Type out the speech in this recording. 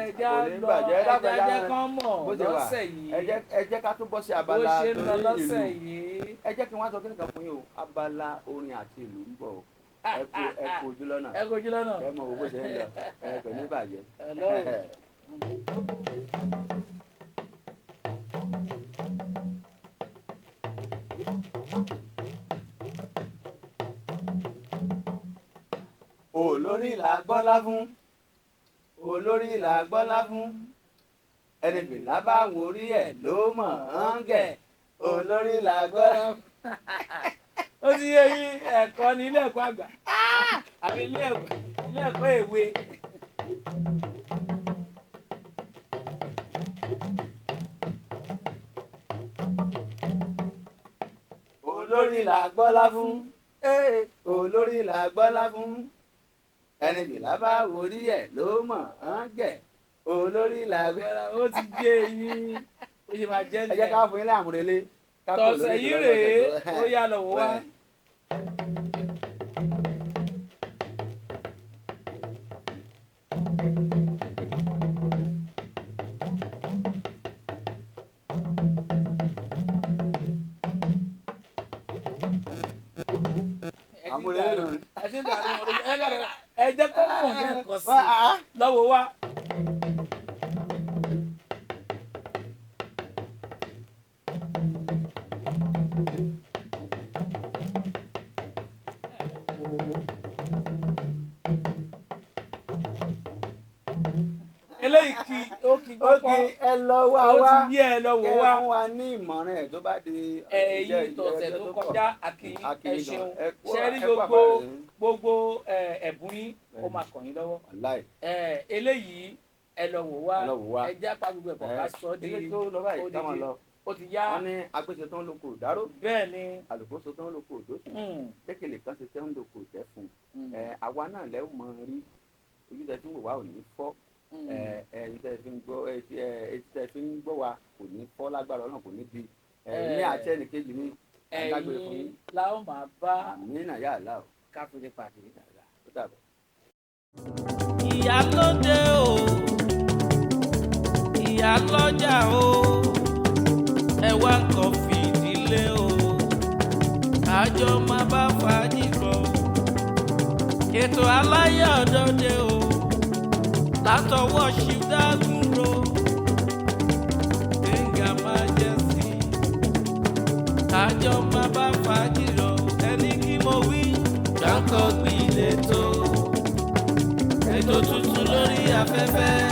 Ẹja Kò ní lọ, bàjẹ́. Ẹ ẹja dákun, ẹja jẹ́ kán mọ̀ bó ṣe wà. lọ́sẹ̀ yìí. Ẹ jẹ́ ká tún bọ́ sí Bó abala ṣe ń lọ torí lọ́sẹ̀ ìlú. yìí. Ẹ jẹ́ kí wọ́n sọ kí nìkan fún yín o, abala orin àti ìlú ń bọ̀ o. Ẹ kú ojú lọ́nà. Ẹ kojú lọ́nà. Ẹ mọ bó ṣe ń lọ, ẹ kò ní bàjẹ́. Hello. Olórí là gbọ́lá fún, olórí là gbọ́lá fún, ẹni fìlà bá wò rí ẹ̀ ló mọ̀ ọ́n gẹ̀, olórí là gbọ́lá fún. Ó ti yé yín, ẹ̀kọ́ ní ilé ẹ̀kọ́ àgbà àbí ilé ẹ̀kọ́ èwe. Olórí là gbọ́lá fún, ee, olórí là gbọ́lá fún, ẹni fìlà bá wò rí ẹ̀ ló mọ̀ ọ́n gẹ̀, olórí là gbọ́lá. Ó ti yé yín, ó ṣe máa jẹ́ Ẹ jẹ́ ká fún yín ní àmúrelé. Ká kúrò Tọ̀sẹ̀ lórí yìí ètò rèé, lọ́sẹ̀ tó. ó yá, lọ wò wá. Bẹ́ẹ̀. Àmúrelé lòun. Ẹ ti ń dàrú wọn lójú. Ẹ jẹ́ kó mọ̀ ní ẹ̀kọ́ sí i lọ́wọ́ wa. Eléyìí kí ó kí Ó gbọ́pọ́. kí ẹ lọ wá Ó wá ti yé, ẹ lọ wò kẹ́ wá. fún wa ní ìmọ̀ràn ẹ̀ tó bá di Ẹ̀yin tọ̀sẹ̀ tó kọjá, àkìyìn, ẹ Àkìyìn gan. ṣeun. Ẹ kú Ṣe rí ẹ kú gbogbo àbárẹ̀ yín. gbogbo ẹ̀bùn yín, ó máa kàn yín lọ́wọ́. Wàláì. Eléyìí, ẹ lọ wò wá. Ẹ lọ wò wá. Ẹ já pa gbogbo ẹ̀kọ́ ká sọ di Ilé tó lọ báyìí, ká máa odidi. lọ. Ó ti yá. Wọ́n ní agbésẹ tó ń loko ìdáró, Bẹ́ẹ̀ ni. àlùkòso tó ń loko òdòsùn, kékeré kan ṣe tẹ́ ń loko ìtẹ́fun. Ẹ àwa náà lẹ́wọ̀n mọ rí ojú tẹ fi ń wò wá ò ní fọ́. Ẹ ẹ etí tẹ fi ń gbọ́, etí tẹ fi ń gbọ́ wa kò ní fọ́ lágbára Ọlọ́run, kò ní di ẹ ní àti ẹnìkejì mi àdágbére fún Ẹ̀yin yín. la ó máa bá. Àmín náà yà á là ó. Káfíńdé pàdé. Ó dàbọ̀. Ìyá lóde o, ìyá lọ́jà o, ẹ wá nǹkan fìdílé o, àjọ máa bá fàájì bọ̀. Ètò aláyọ̀ dọ́dẹ o, látọwọ́ ṣìdágúnro Gbẹ̀ngà Majesty, àjọ máa bá fàájì lọ. Ẹni kí mo wí, Gbáǹkọ́gbì lẹ́tọ́, ètò tuntun lórí afẹ́fẹ́.